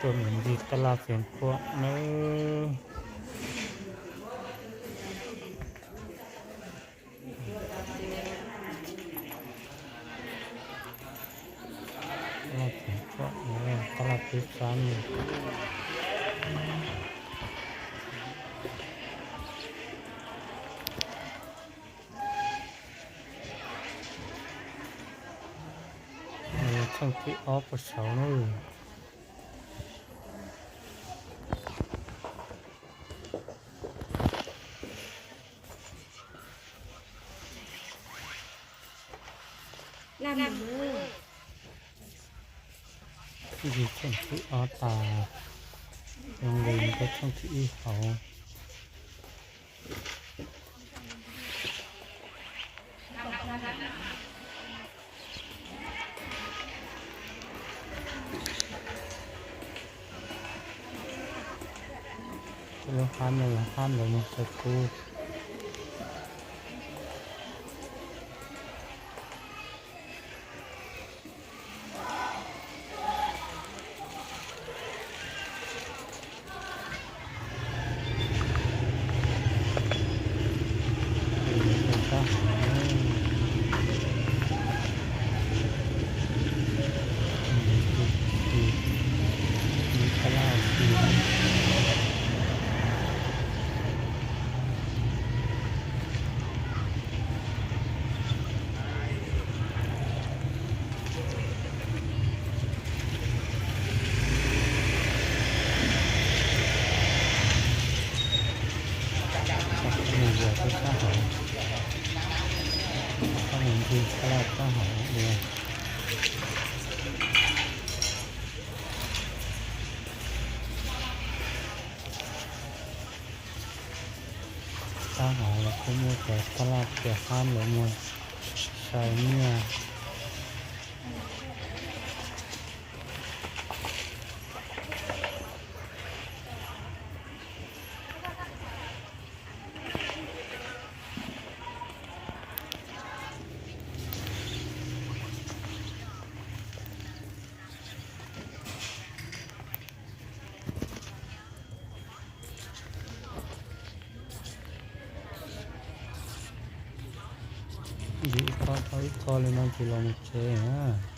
Tuaj mus ncig tab laj txias nkuaj nawb. Tab laj txias nkuaj, tab laj peb sab no. Txheej thib ob puag saud na. Ncig txheej thib ob tas, zoo li mus rau txheej thib ib hauv. Lub hab no yog hab ntawd mus Xais Kub. Mus yos rau sab hauv, tab mus ncig tab laj sab hauv dua. Sab hauv los kuj muaj cov tab laj tias hab lawv muag sai nyiaj. Ncig ib qho dhau ib qho li no ces los mus tsev na.